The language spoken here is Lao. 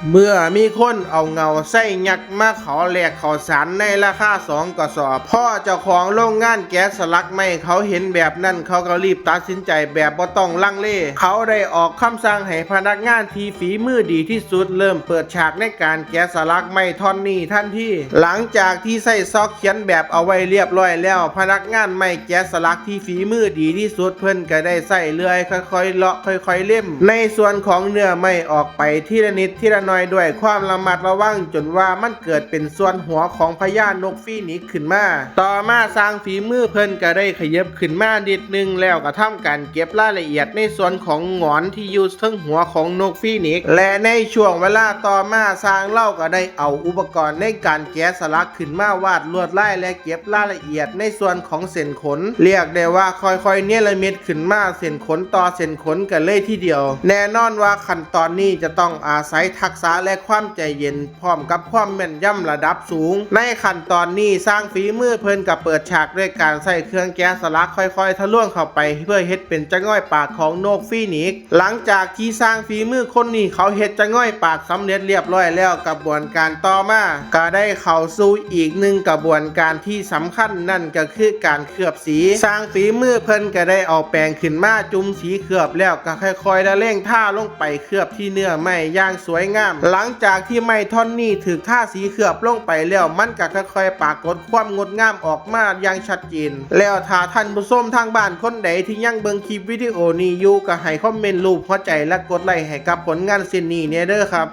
ເມື່ອມີຄົນເອົາເຫງົາໄຊຍັກມາຂໍແລກເຂົ້າສານໃນລາຄາສອງກະສອບ, ພໍເຈົ້າຂອງໂຮງງານແກະສະຫຼັກໄມ້ເຂົາເຫັນແບບນັ້ນ ເຂົາກໍຣີບຕັດສິນໃຈແບບບໍ່ຕ້ອງລັງເລ. ເຂົາໄດ້ອອກຄຳສັ່ງໃຫ້ພະນັກງານທີ່ຝີມືດີທີ່ສຸດເລີ່ມເປີດສາກໃນການແກະສະຫຼັກໄມ້ທ່ອນນີ້ທັນທີ. ຫຼັງຈາກທີ່ໃຊ້ຊອກຂຽນແບບເອົາໄວ້ລຽບລ້ອຍແລ້ວ, ພະນັກງານໄມ້ແກະສະຫຼັກທີ່ຝີມືດີທີ່ສຸດ ເພິ່ນກໍໄດ້ໃຊ້ເລື່ອຍຄ່ອຍໆເລາະ ຄ່ອຍໆເລັມໃນສ່ວນຂອງເນື້ອໄມ້ອອກໄປທີລະນິດທີລະໜ້ອຍດ້ວຍຄວາມລະມັດລະວັງ ຈົນວ່າມັນເກີດເປັນສ່ວນຫົວຂອງພະຍານົກຟີນິກຂຶ້ນມາ. ຕໍ່ມາຊ່າງຝີມືເພິ່ນກໍໄດ້ຂະຫຍິບຂຶ້ນມານິດໜຶ່ງ ແລ້ວກໍທຳການເກັບລາຍລະອຽດໃນສ່ວນຂອງຫງອນທີ່ຢູ່ເທິງຫົວຂອງນົກຟີນິກ ແລະ ໃນຊ່ວງເວລາຕໍ່ມາ ຊ່າງລາວກໍໄດ້ເອົາອຸປະກອນໃນການແກະສະຫຼັກຂຶ້ນມາວາດລວດລາຍ ແລະ ເກັບລາຍລະອຽດໃນສ່ວນຂອງເສັ້ນຂົນ, ລຽກໄດ້ວ່າຄ່ອຍໆເນລະມິດຂຶ້ນມາເສັ້ນຂົນຕໍ່ເສັ້ນຂົນກັນເລີຍທີດຽວ. ແນ່ນອນວ່າຂັ້ນຕອນນີ້ຈະຕ້ອງອາໄສທັກສະ ແລະ ຄວາມໃຈເຢັນ ພ້ອມກັບຄວາມແມ່ນຢຳລະດັບສູງ. ໃນຂັ້ນຕອນນີ້ ຊ່າງຝີມືເພິ່ນກໍເປີດສາກດ້ວຍການໃຊ້ເຄື່ອງແກະສະຫຼັກຄ່ອຍໆທະລວງເຂົ້າໄປ ເພື່ອເຮັດເປັນຈະງ່ອຍປາກຂອງນົກຟີນິກ. ຫຼັງຈາກທີ່ຊ່າງຝີມືຄົນນີ້ເຂົາເຮັດຈະງ່ອຍປາກສຳເລັດລຽບລ້ອຍແລ້ວ, ກະບວນການຕໍ່ມາກໍໄດ້ເຂົ້າສູ່ອີກໜຶ່ງກະບວນການທີ່ສຳຄັນ, ນັ້ນກໍຄືການເຄືອບສີ. ຊ່າງຝີມືເພິ່ນກໍໄດ້ເອົາແປງຂຶ້ນມາຈຸ່ມສີເຄືອບ ແລ້ວກໍຄ່ອຍໆລະເລັງທາລົງໄປເຄືອບທີ່ເນື້ອໄມ້ຢ່າງສວຍງາມ. ຫຼັງຈາກທີ່ໄມ້ທ່ອນນີ້ຖືກທາສີເຄືອບລົງໄປແລ້ວ, ມັນກໍຄ່ອຍໆປາກົດຄວາມງົດງາມອອກມາຢ່າງຊັດເຈນ. ແລ້ວຖ້າທ່ານຜູ້ຊົມທາງບ້ານຄົນໃດທີ່ຍັງເບິ່ງຄລິບວິດີໂອນີ້ຢູ່ ກໍໃຫ້ຄອມເມັນຮູບຫົວໃຈ ແລະ ກົດໄລໃຫ້ກັບຜົນງານເຊັ່ນນີ້ແດ່ເດີຄັບ.